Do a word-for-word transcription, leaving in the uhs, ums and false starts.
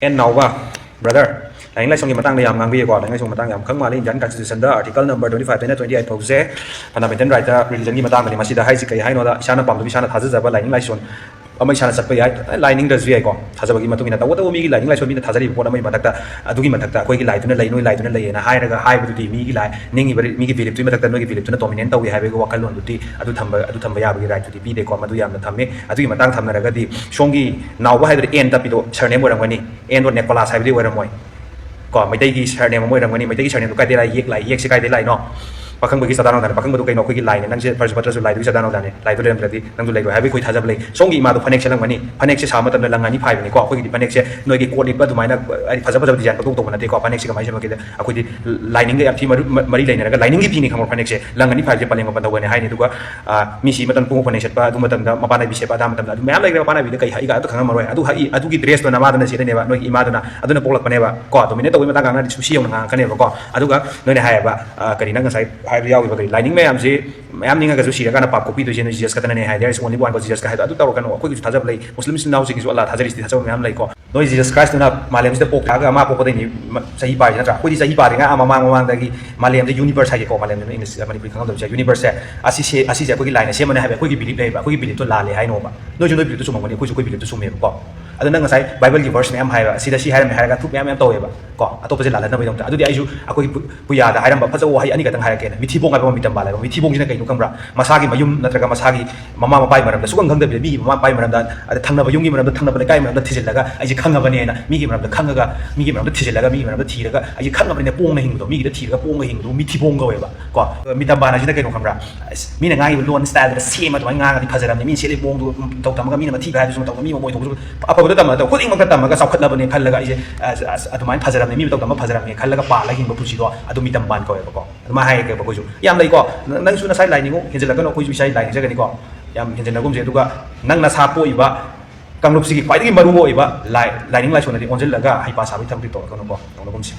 And ꯅꯥꯎꯕ, brother, ꯂꯥꯏꯅꯤꯡ ꯂꯥꯏꯁꯣꯟꯒꯤ ꯃꯇꯥꯡꯗ ꯌꯥꯝ ꯉꯥꯡꯕꯤꯌꯦꯀꯣ꯫ ꯂꯥꯏꯅꯤꯡ ꯂꯥꯏꯁꯣꯟꯒꯤ ꯃꯇꯥꯡꯗ ꯌꯥꯝ ꯈꯪ ꯃꯥꯜꯂꯤ꯫ Indian Constitution ꯗ article number twenty five ꯇꯩꯅ twenty eight ꯐꯥꯎꯁꯦ fundamental right ꯇ religion ꯒꯤ ꯃꯇꯥꯡꯗꯅꯤ꯫ ꯃꯁꯤꯗ ꯍꯥꯏꯁꯤ ꯀꯩ ꯍꯥꯏꯅꯣꯗ, ꯏꯁꯥꯅ ꯄꯥꯝꯖꯕ, ꯏꯁꯥꯅ ꯊꯥꯖꯖꯕ ꯂꯥꯏꯅꯤꯡ ꯂꯥꯏꯁꯣꯟ ꯑꯃ ꯏꯁꯥꯅ ꯆꯠꯄ ꯌꯥꯏ, ꯂꯥꯏꯅꯤꯡꯗ꯭ꯔꯁꯨ ꯌꯥꯏꯀꯣ, ꯊꯥꯖꯕꯒꯤ ꯃꯇꯨꯡ ꯏꯟꯅ꯫ ꯇꯧꯕꯇꯕꯨ ꯃꯤꯒꯤ ꯂꯥꯏꯅꯤꯡ ꯂꯥꯏꯁꯣꯟ, ꯃꯤꯅ ꯊꯥꯖꯔꯤꯕ ꯄꯣꯠ ꯑꯃꯒꯤ ꯃꯊꯛꯇ, ꯑꯗꯨꯒꯤ ꯃꯊꯛꯇ ꯑꯩꯈꯣꯏꯒꯤ ꯂꯥꯏꯗꯨꯅ ꯂꯩ, ꯅꯣꯏ ꯂꯥꯏꯗꯨꯅ ꯂꯩꯌꯦꯅ ꯍꯥꯏꯔꯒ ꯍꯥꯏꯕꯗꯨꯗꯤ ꯃꯤꯒꯤ ꯂꯥꯏ ꯅꯤꯡꯉꯤꯕ, ꯃꯤꯒꯤ belief ꯇꯨꯒꯤ ꯃꯊꯛꯇ ꯅꯣꯏꯒꯤ belief ꯇꯨꯅ dominate ꯇꯧꯏ ꯍꯥꯏꯕꯒꯤ ꯋꯥꯈꯜꯂꯣꯟꯗꯨꯗꯤ ꯑꯗꯨ ꯊꯝꯕ, ꯑꯗꯨ ꯊꯝꯕ ꯌꯥꯕꯒꯤ right ꯇꯨꯗꯤ ꯄꯤꯗꯦꯀꯣ꯫ ꯃꯗꯨ ꯌꯥꯝꯅ ꯊꯝꯃꯦ꯫ ꯑꯗꯨꯒꯤ ꯃꯇꯥꯡ ꯊꯝꯅꯔꯒꯗꯤ ꯁꯣꯝꯒꯤ ꯅꯥꯎꯕ ꯍꯥꯏꯗꯨꯗꯤ ꯑꯦꯟ ꯇꯞꯄꯤꯗꯣ surname ꯑꯣꯏꯔꯝꯒꯅꯤ, ꯑꯦꯟꯗꯣ ꯅꯤꯀꯣꯂꯥꯁ ꯍꯥꯏꯕꯗꯤ ꯑꯣꯏꯔꯝꯃꯣꯏ꯫ ꯀꯣ, ꯃꯩꯇꯩꯒꯤ surname ꯑꯃ ꯑꯣꯏꯔꯝꯒꯅꯤ꯫ ꯃꯩꯇꯩꯒꯤ surname ꯗꯨ ꯀꯥꯏꯗꯩ ꯂꯥꯛꯏ? ꯌꯦꯛ ꯂꯥꯛꯏ, ꯌꯦꯛꯁꯦ ꯀꯥꯏꯗꯩ ꯂꯥꯛꯏꯅꯣ? ꯄꯥꯈꯪꯕꯒꯤ ꯆꯥꯗꯥ ꯅꯥꯎꯗꯥꯅꯦ꯫ ꯄꯥꯈꯪꯕꯗꯨ ꯀꯩꯅꯣ? ꯑꯩꯈꯣꯏꯒꯤ ꯂꯥꯏꯅꯦ꯫ ꯅꯪꯁꯦ ꯐꯔꯁꯨ ꯐꯠꯇ꯭ꯔꯁꯨ ꯂꯥꯏꯗꯨꯒꯤ ꯆꯥꯗꯥ ꯅꯥꯎꯗꯥꯅꯦ꯫ ꯂꯥꯏꯗꯨ ꯂꯩꯔꯝꯗ꯭ꯔꯗꯤ ꯅꯪꯁꯨ ꯂꯩꯔꯣꯏ ꯍꯥꯏꯕꯒꯤ ꯑꯩꯈꯣꯏ ꯊꯥꯖꯕ ꯂꯩ꯫ ꯁꯣꯝꯒꯤ ꯏꯃꯥꯗꯣ ꯐꯅꯦꯛ ꯁꯦꯠꯂꯝꯒꯅꯤ꯫ ꯐꯅꯦꯛꯁꯦ ꯁꯥꯕ ꯃꯇꯝꯗ ꯂꯪ ꯑꯅꯤ ꯐꯥꯏꯕꯅꯤꯀꯣ꯫ ꯑꯩꯈꯣꯏꯒꯤꯗꯤ ꯐꯅꯦꯛꯁꯦ ꯅꯣꯏꯒꯤ ꯀꯣꯠ ꯂꯤꯠꯄ ꯑꯗꯨꯃꯥꯏꯅ ꯍꯥꯏꯗꯤ ꯐꯖ ꯐꯖꯕ design ꯄꯪꯇꯧ ꯇꯧꯕ ꯅꯠꯇꯦꯀꯣ꯫ ꯐꯅꯦꯛꯁꯦ ꯀꯃꯥꯏꯅ ꯁꯦꯝꯕꯒꯦꯗ, ꯑꯩꯈꯣꯏꯗꯤ ꯂꯥꯏꯅꯤꯡꯒ ꯌꯥꯝ ꯊꯤ ꯃꯔꯨ-, ꯃ-, ꯃꯔꯤ ꯂꯩꯅꯔꯒ ꯂꯥꯏꯅꯤꯡꯒꯤ ꯐꯤꯅꯤ ꯈꯪꯕ꯭ꯔꯣ? ꯐꯅꯦꯛꯁꯦ ꯂꯪ ꯑꯅꯤ ꯐꯥꯏꯕꯁꯦ ꯄꯂꯦꯝ ꯃꯄꯥꯟ ꯇꯧꯒꯅꯤ ꯍꯥꯏꯅꯤ꯫ ꯑꯗꯨꯒ, ꯑ, ꯃꯤꯁꯤ ꯃꯇꯝ ꯄꯨꯡ ꯐꯅꯦꯛ ꯁꯦꯠꯄ, ꯑꯗꯨ ꯃꯇꯝꯗ ꯃꯄꯥꯟ ꯅꯥꯏꯕꯤ ꯁꯦꯠꯄ, ꯑꯗꯥ ꯃꯇꯝꯗ ꯑꯗꯨ ꯃꯌꯥꯝ ꯂꯩꯈ꯭ꯔꯦ꯫ ꯃꯄꯥꯟ ꯅꯥꯏꯕꯤꯗ ꯀꯩ ꯍꯛꯏꯒ ꯑꯝꯇ ꯈꯪꯉꯝꯃꯔꯣꯏ꯫ ꯑꯗꯨ ꯍꯛꯏ, ꯑꯗꯨꯒꯤ dress ꯇꯣ ꯅꯃꯥꯗꯨꯅ ꯁꯦꯠꯂꯤꯅꯦꯕ, ꯅꯣꯏꯒꯤ ꯏꯃꯥꯗꯨꯅ꯫ ꯑꯗꯨꯅ ꯄꯣꯛꯂꯛꯄꯅꯦꯕ ꯀꯣ꯫ Dominate ꯇꯧꯕꯒꯤ ꯃꯇꯥꯡ ꯉꯥꯡꯅꯔꯗꯤ ꯁꯨꯁꯤ ꯌꯧꯅ ꯉꯥꯡꯉꯛꯀꯅꯦꯕꯀꯣ꯫ ꯑꯗꯨꯒ ꯅꯣꯏꯅ ꯍꯥꯏꯌꯦꯕ, ꯑ, ꯀꯔꯤ ꯅꯪ ꯉꯁꯥꯏ ꯍꯥꯏꯕ ꯌꯥꯎꯈꯤꯕ, ꯀꯔꯤ ꯂꯥꯏꯅꯤꯡ ꯃꯌꯥꯝꯁꯤ ꯃꯌꯥꯝ ꯅꯤꯡꯉꯒꯁꯨ ꯁꯤꯔꯀꯥꯟꯗ ꯄꯥꯞ ꯀꯣꯛꯄꯤꯗꯣꯏꯁꯦ ꯅꯣꯏ Jesus ꯈꯛꯇꯅꯅꯦ high, "There is only one God, Jesus" ꯀ ꯍꯥꯏꯗꯣ ꯑꯗꯨ ꯇꯧꯔꯛꯀꯅꯨ꯫ ꯑꯩꯈꯣꯏꯒꯤꯁꯨ ꯊꯥꯖꯕ ꯂꯩ, ꯃꯨꯁꯂꯤꯝ ꯏꯆꯤꯟ ꯏꯅꯥꯎꯁꯤꯡꯒꯤꯁꯨ ꯑꯜꯂꯥ ꯊꯥꯖꯔꯤꯁꯤꯗꯤ ꯊꯥꯖꯕ ꯃꯌꯥꯝ ꯂꯩꯀꯣ꯫ ꯅꯣꯏ Jesus Christ ꯇꯨꯅ ꯃꯥꯂꯦꯝꯁꯤꯗ ꯄꯣꯛꯇ꯭ꯔꯤꯉꯩꯒ ꯃꯥ ꯄꯣꯛꯄꯗꯩꯅꯤ ꯃ-, ꯆꯍꯤ ꯄꯥꯔꯤꯁꯦ ꯅꯠꯇ꯭ꯔꯥ? ꯑꯩꯈꯣꯏꯗꯤ ꯆꯍꯤ ꯄꯥꯗ꯭ꯔꯤꯉꯩ ꯑꯥ ꯃꯃꯥꯡ ꯃꯃꯥꯡꯗꯒꯤ ꯃꯥꯂꯦꯝꯁꯦ, universe ꯍꯥꯏꯒꯦꯀꯣ, ꯃꯥꯂꯦꯝꯁꯦ ꯏꯪꯂꯤꯁ ꯃꯅꯤꯄꯨꯔꯤ ꯈꯪꯉꯝꯗꯕꯁꯦ, universe ꯁꯦ ꯑꯁꯤꯁꯦ, ꯑꯁꯤꯁꯦ ꯑꯩꯈꯣꯏꯒꯤ ꯂꯥꯏꯅ ꯁꯦꯝꯕꯅꯦ ꯍꯥꯏꯕ ꯑꯩꯈꯣꯏꯒꯤ belief ꯂꯩꯌꯦꯕ꯫ ꯑꯩꯈꯣꯏꯒꯤ belief ꯇꯣ ꯂꯥꯜꯂꯦ ꯍꯥꯏꯅꯣꯕ꯫ ꯅꯣꯏꯁꯨ ꯅꯣꯏ belief ꯇꯣ ꯆꯨꯝꯃꯝꯒꯅꯤ, ꯑꯩꯈꯣꯏꯁꯨ ꯑꯩꯈꯣꯏ belief ꯇꯣ ꯆꯨꯝꯃꯦꯕꯀꯣ꯫ ꯑꯗꯣ ꯅꯪ ꯉꯁꯥꯏ Bible ꯒꯤ verse ꯃꯌꯥꯝ ꯍꯥꯏꯕ, ꯑꯁꯤꯗ ꯁꯤ ꯍꯥꯏꯔꯝꯃꯦ ꯍꯥꯏꯔꯒ ꯊꯨꯞ ꯃꯌꯥꯝ ꯃꯌꯥꯝ ꯇꯧꯋꯦꯕ ꯀꯣ, ꯑꯇꯣꯞꯄꯁꯦ ꯂꯥꯜꯍꯟꯅꯕꯒꯤꯗꯃꯛꯇ꯫ ꯑꯗꯨꯗꯤ ꯑꯩꯁꯨ ꯑꯩꯈꯣꯏꯒꯤ ꯄꯨ-, ꯄꯨꯌꯥꯗ ꯍꯥꯏꯔꯝꯕ ꯐꯖꯕ ꯋꯥꯍꯩ ꯑꯅꯤꯈꯛꯇꯪ ꯍꯥꯏꯔꯛꯀꯦꯅ꯫ ꯃꯤꯊꯤꯕꯣꯡ ꯍꯥꯏꯕ ꯑꯃ ꯃꯤꯇꯝꯕꯥꯜ ꯍꯥꯏꯕ꯫ ꯃꯤꯊꯤꯕꯣꯡꯁꯤꯅ ꯀꯩꯅꯣ ꯈꯪꯕ꯭ꯔꯥ? ꯃꯁꯥꯒꯤ ꯃꯌꯨꯝ ꯅꯠꯇ꯭ꯔꯒ ꯃꯁꯥꯒꯤ ꯃꯃꯥ ꯃꯄꯥꯒꯤ ꯃꯔꯝꯗ ꯁꯨꯈꯪ ꯈꯪꯗꯕꯤꯗ ꯃꯤꯒꯤ ꯃꯃꯥ ꯃꯄꯥꯒꯤ ꯃꯔꯝꯗ, ꯑꯗ ꯊꯪꯅꯕ ꯌꯨꯝꯒꯤ ꯃꯔꯝꯗ, ꯊꯪꯅꯕ ꯂꯩꯀꯥꯏꯒꯤ ꯃꯔꯝꯗ ꯊꯤꯖꯤꯜꯂꯒ ꯑꯩꯁꯦ ꯈꯪꯉꯕꯅꯦꯅ ꯃꯤꯒꯤ ꯃꯔꯝꯗ ꯈꯪꯉꯒ, ꯃꯤꯒꯤ ꯃꯔꯝꯗ ꯊꯤꯖꯤꯜꯂꯒ, ꯃꯤꯒꯤ ꯃꯔꯝꯗ ꯊꯤꯔꯒ ꯑꯩꯁꯦ ꯈꯪꯉꯕꯅꯤꯅ ꯄꯣꯡꯅ ꯍꯤꯡꯕꯗꯣ, ꯃꯤꯒꯤꯗ ꯊꯤꯔꯒ ꯄꯣꯡꯅ ꯍꯤꯡꯕꯗꯣ ꯃꯤꯊꯤꯕꯣꯡ ꯀꯧꯋꯦꯕ ꯀꯣ꯫ ꯃꯤꯇꯝꯕꯥꯟ ꯍꯥꯏꯁꯤꯅ ꯀꯩꯅꯣ ꯈꯪꯕ꯭ꯔꯥ? ꯑꯁ, ꯃꯤꯅ ꯉꯥꯡꯉꯤꯕ ꯂꯣꯟ style ꯗꯨꯗ ꯁꯦꯝꯃ ꯑꯗꯨꯃꯥꯏꯅ ꯉꯥꯡꯉꯗꯤ ꯐꯖꯔꯕꯅꯤ, ꯃꯤꯅ ꯁꯦꯠꯂꯤ ꯃꯑꯣꯡꯗꯨ ꯃꯇꯧ ꯇꯝꯃꯒ, ꯃꯤꯅ ꯃꯊꯤꯕ ꯍꯥꯏꯕꯁꯨ ꯃꯇꯧ ꯇꯝꯃꯒ, ꯃꯤ ꯃꯃꯣꯏ ꯊꯣꯛꯄꯁꯨ ꯑꯐꯕꯗ ꯇꯝꯕ ꯅꯠꯇꯕ, ꯈꯨꯗꯤꯡꯃꯛꯇ ꯇꯝꯃꯒ ꯆꯥꯎꯈꯠꯂꯕꯅꯦ ꯈꯜꯂꯒ ꯑꯩꯁꯦ, ꯑꯁ, ꯑꯁ, ꯑꯗꯨꯃꯥꯏꯅ ꯐꯖꯔꯕꯅꯦ, ꯃꯤ ꯃꯇꯧ ꯇꯝꯕ ꯐꯖꯔꯕꯅꯦ ꯈꯜꯂꯒ ꯄꯥꯜꯂꯒ ꯍꯤꯡꯕ ꯄꯨꯟꯁꯤꯗꯣ ꯑꯗꯨ ꯃꯤꯇꯝꯕꯥꯟ ꯀꯧꯋꯦꯕꯀꯣ꯫ ꯑꯗꯨꯃꯥꯏꯅ ꯍꯥꯏꯒꯦꯕ ꯑꯩꯈꯣꯏꯁꯨ꯫ ꯌꯥꯝ ꯂꯩꯀꯣ꯫ ꯅ-, ꯅꯪꯁꯨ ꯅꯁꯥꯏ ꯂꯥꯏ ꯅꯤꯡꯉꯨ, ꯍꯦꯟꯖꯤꯜꯂꯛꯀꯅꯨ, ꯑꯩꯈꯣꯏꯁꯨ ꯏꯁꯥꯒꯤ ꯂꯥꯏ ꯅꯤꯡꯖꯒꯅꯤꯀꯣ꯫ ꯌꯥꯝ ꯍꯦꯟꯖꯤꯟꯅꯒꯨꯝꯁꯦ꯫ ꯑꯗꯨꯒ ꯅꯪ ꯅꯁꯥ ꯄꯣꯛꯏꯕ ꯀꯥꯡꯂꯨꯞꯁꯤꯒꯤ ꯈ꯭ꯋꯥꯏꯗꯒꯤ ꯃꯔꯨ ꯑꯣꯏꯕ ꯂꯥꯏ, ꯂꯥꯏꯅꯤꯡ ꯂꯥꯏꯁꯣꯟꯗꯗꯤ ꯑꯣꯟꯁꯤꯜꯂꯒ ꯍꯩꯄꯥ ꯁꯥꯕꯒꯤ ꯊꯕꯛꯇꯤ ꯇꯧꯔꯛꯀꯅꯨꯀꯣ꯫ ꯇꯧꯅꯒꯨꯝꯁꯦ꯫